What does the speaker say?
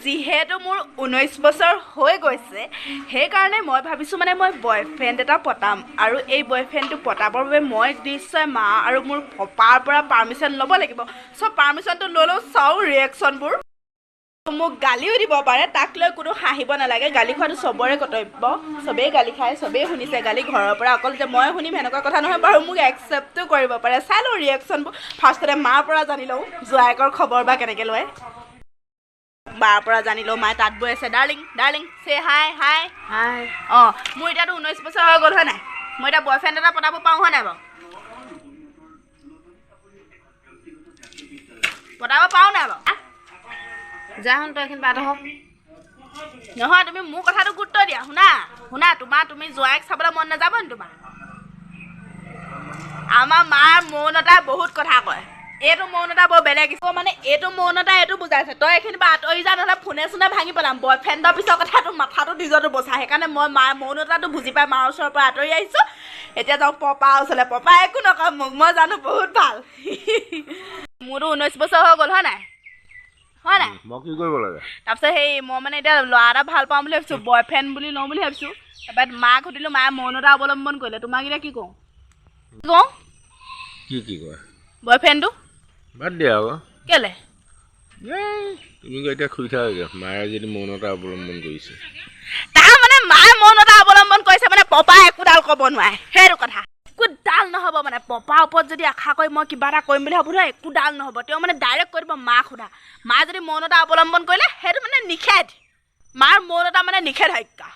যিহেতু মোৰ 19 বছৰ হৈ গৈছে, সেইকাৰণে মই ভাবিছোঁ মানে মই বয়ফ্ৰেণ্ড এটা পতাম। আৰু এই বয়ফ্ৰেণ্ডটো পতাবৰ বাবে মই নিশ্চয় মা আৰু মোৰ পপাৰ পৰা পাৰ্মিশ্যন ল'ব লাগিব। চ' পাৰ্মিশ্যনটো লৈ লওঁ, চাওঁ ৰিয়েকশ্যনবোৰ। মোক গালিও দিব পাৰে, তাক লৈ কোনো হাঁহিব নালাগে। গালি খোৱাটো চবৰে কৰ্তব্য, চবেই গালি খায়, চবেই শুনিছে গালি ঘৰৰ পৰা। অকল যে মই শুনিম সেনেকুৱা কথা নহয় বাৰু, মোক একচেপ্টো কৰিব পাৰে। চাই লওঁ ৰিয়েকশ্যনবোৰ। ফাৰ্ষ্টতে মাৰ পৰা জানি লওঁ জোৱায়েকৰ খবৰ বা কেনেকৈ লয়। বাৰ পৰা জানি লওঁ, মায়ে তাঁত বৈ আছে। Darling, darling, say hi hi hi. অঁ, মোৰ এতিয়াতো 19 বছৰ হৈ গ'ল হয় নাই? মই এতিয়া বয়ফ্ৰেণ্ড এটা পতাব পাৰোঁ হয় নাই বাৰু? পতাব পাৰোঁ নাই বাৰু? যা শুন, তই এইখিনি বাদ হওক। নহয়, তুমি মোৰ কথাটো গুৰুত্ব দিয়া। শুনা শুনা, তোমাৰ তুমি জোৱাইক চাবলৈ মন নাযাব নি তোমাৰ? আমাৰ মাৰ মৌনতা বহুত কথা কয়। এইটো মৌনতা বৰ বেলেগ। মানে এইটো মৌনতা এইটো বুজাইছে, তই এইখিনি বা আঁতৰি যা, নহ'লে ফোনে চোনে ভাঙি পেলাম। বয়ফ্ৰেণ্ডৰ পিছৰ কথাটো মাথাটো নিজৰটো বচা। সেইকাৰণে মই মাৰ মৌনতাটো বুজি পাই মাৰ ওচৰৰ পৰা আঁতৰি আহিছোঁ। এতিয়া যাওঁ পপা ওচৰলৈ। পপা একো নকয় মোক, মই জানো বহুত ভাল। মোৰতো 19 বছৰ হৈ গ'ল হয় নাই? হয় নাই? মই কি কৰিব লাগে? তাৰপিছত সেই মই মানে এতিয়া ল'ৰা এটা ভাল পাওঁ বুলি ভাবিছোঁ, বয়ফ্ৰেণ্ড বুলি লওঁ বুলি ভাবিছোঁ। তাৰপৰা মাক সুধিলোঁ, মায়ে মৌনতা অৱলম্বন কৰিলে। তোমাক এতিয়া কি কওঁ? কি কওঁ? কি কি কয়? বয়ফ্ৰেণ্ডটো বাদ দিয়া আকৌ। কেলে? তুমি এতিয়া শুই থাকাগে, মায়ে যদি মৌনতা অৱলম্বন কৰিছে। তাৰ মানে মায়ে মৌনতা অৱলম্বন কৰিছে মানে পপাই একোডাল ক'ব নোৱাৰে, সেইটো কথা। একোডাল নহ'ব মানে পপাৰ ওপৰত যদি আশা কৰি মই কিবা এটা কৰিম বুলি ভাবোঁ নহয়, একোডাল নহ'ব। তেওঁ মানে ডাইৰেক্ট কৈ দিব মাক সোধা। মায়ে যদি মৌনতা অৱলম্বন কৰিলে সেইটো মানে নিষেধ। মাৰ মৌনতা মানে নিষেধাজ্ঞা।